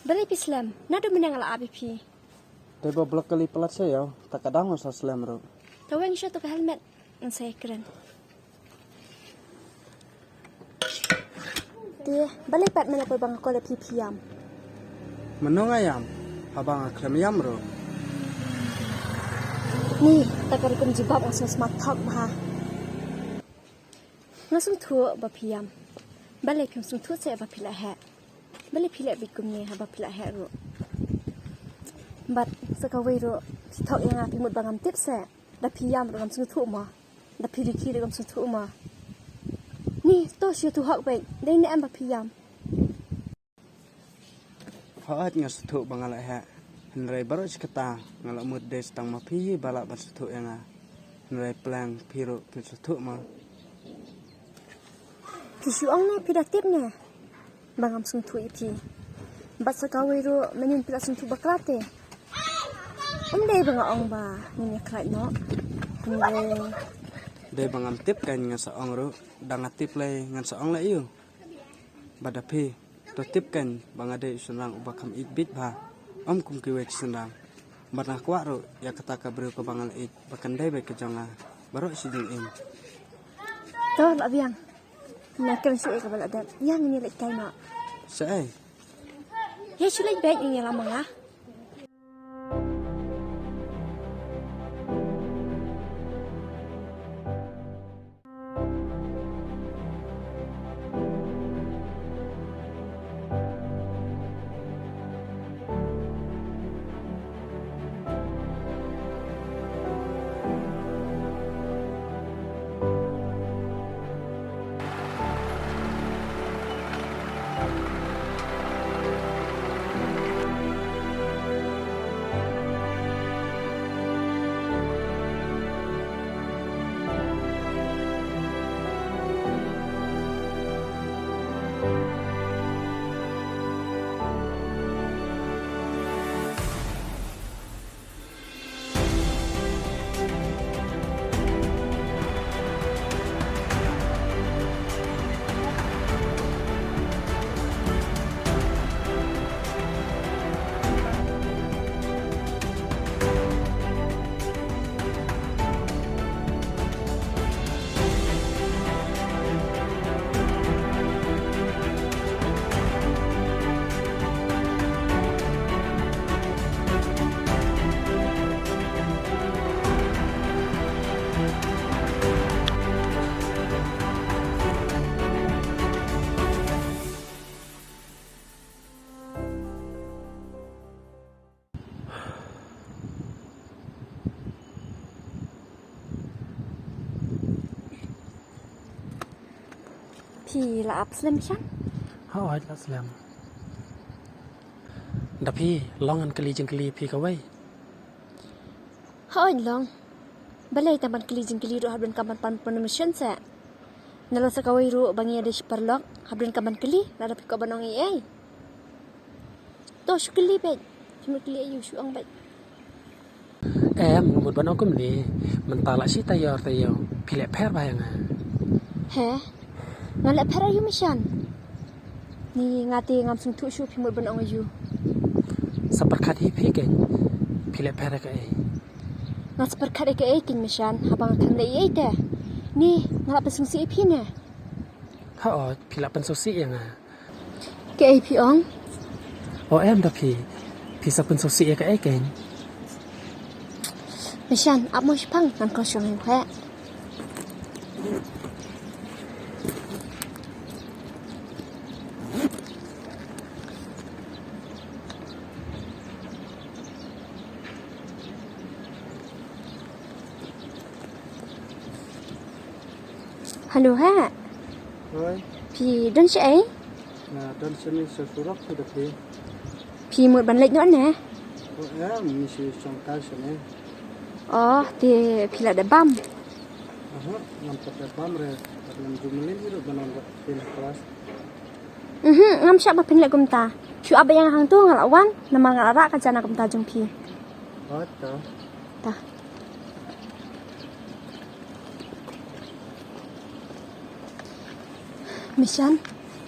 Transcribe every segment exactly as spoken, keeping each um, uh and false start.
Balei phi slem? Naduh mynne nga la ap ïa phi. Te ba block kali palat sha ïew, ta ka dang sa slem ruh. Ta weng sha to ka helmet, ngan sa ïakren. Te, balei pat mynne poi ba nga call ïa phi phi ïam? Mano nga ïam, haba nga khlem ïam ruh. Ni, ta ka rukom jubab nga sngewsmat thok bha. Nga sngewthuh ba phi ïam. Balei phim sngewthuh seh ba phi la heh? Balei phi leh beit kumne haba phi la heh ruh? Bad sa kawei ruh, phi thok ïa nga phi mut ba ngam tip seh. Da phi ïam ruh ngam sngewthuh ma. Da phi rikhi ruh ngam sngewthuh ma. Ni, to shu ïathuh hok beit. Dei ne em ba phi ïam? Hooid nga sngewthuh ba nga la heh. Hynrei baroh shi katta nga la mut dei tang ma phi hi ba lah ban sngewthuh ïa nga. Hynrei pleng phi ruh phi sngewthuh ma. Phi shu ong ne phi da tip ne ba ngam sngewthuh ïa phi? Bad sa kawei ruh mynnin phi la sngewthuh bakla te. Ym dei ba nga ong ba ngin ïakhlad noh. Hynrei dei ba ngam tip kan ngan sa ong ruh, da nga tip lei ngan sa ong lei ïa u. Bad da phi, to tip kan ba nga dei u shynrang uba kham ïeit beit bha, ym kum kiwei ki shynrang. Bad nga kwah ruh ïa kata ka briew kaba nga la ïeit ba kan dei beit ka jong nga baroh shi jingim. To la biang. Na kren shu ïa kaba la dep. Ïa ngin ïa leit kai noh. Shaei? Ïa shu leit beit ngin ïa la ma nga. Phi la ap slem shan? Hooid la slem. Da phi long ngan kylli jingkylli phi kawei. Hooid long. Balei tang ban kylli jingkylli ruh hap don kam ban pan permission seh. Nalor sa kawei ruh ba ngi ïa dei shi paralok hap don kam ban kylli lada phi kwah ban ong ei ei. To shu kylli beit. Shu kylli aïu shu ong beit. Em, nga mut ban ong kumne. Mynta la shi taïew taïew phi leh pher bha ïa nga. He? Nga leh pher aïu Mishan? Ni nga te ngam sngewthuh shuh phi mut ban ong aïu. Sa pyrkhat hi phi kein. Phi leh pher ïa kaei? Nga sa pyrkhat ïa kaei kein Mishan haba nga khlem leh ei ei te. Ni nga la pynsngewsih ïa phi ne? Hooid, phi la pynsngewsih ïa nga. Kaei phi ong? O em da phi. Phi sa pynsngewsih ïa kaei kein? Mishan, ap mo shipang ngan call shuwa ïa u heh. Hello heh. Hoi. Phi don shaei? Nga don shane sha surok, phi da phi? Phi mut ban leit noh ne? O em, ngi shu shong kai shane. O, te phi la dep bam? Aha, ngam pat dep bam re. Pat ngam ju mlien hi ruh ban wan bad phi na klas. Mhm, ngam shah ba phin leh kumta. Shu ap ïa nga hangto nga la wan, namar nga la rah ka jaka kumta jong phi. Hooid ta. Ta. Mishan,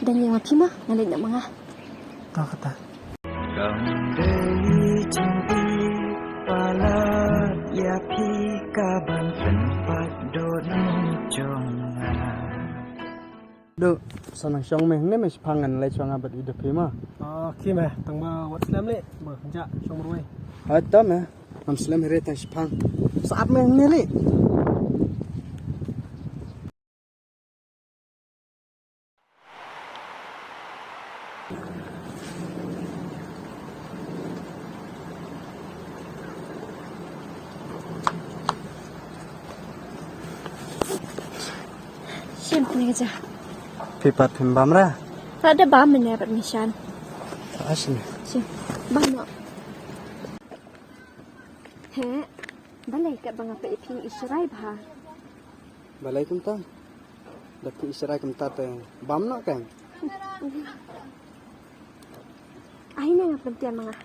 dang ïeng ma phi ma, nga leit noh ma nga. To kata. Dei jingïeit palat ïa phi ka ban pynpait dohnud jong nga. Duh, sa nang shong me hangne me, shipang ngan leit shuwa nga bad i da phi ma. Ah, okay me, tang ba wat slem leh, ba ja shong marwei. Hooid to me, ngam slem hi re, tang shipang. Sa ap me hangne leh. Shim puni ka ja. Phi pat phim bam ra? Pat da bam mynne pat, Mishan. Asin. Shim. Bam no. He, balei katba nga peit ïa phi nga i shrai bha? Balei kumta? Da phi i shrai kumta te bam noh kein. Ai ne, nga pyntian ma nga.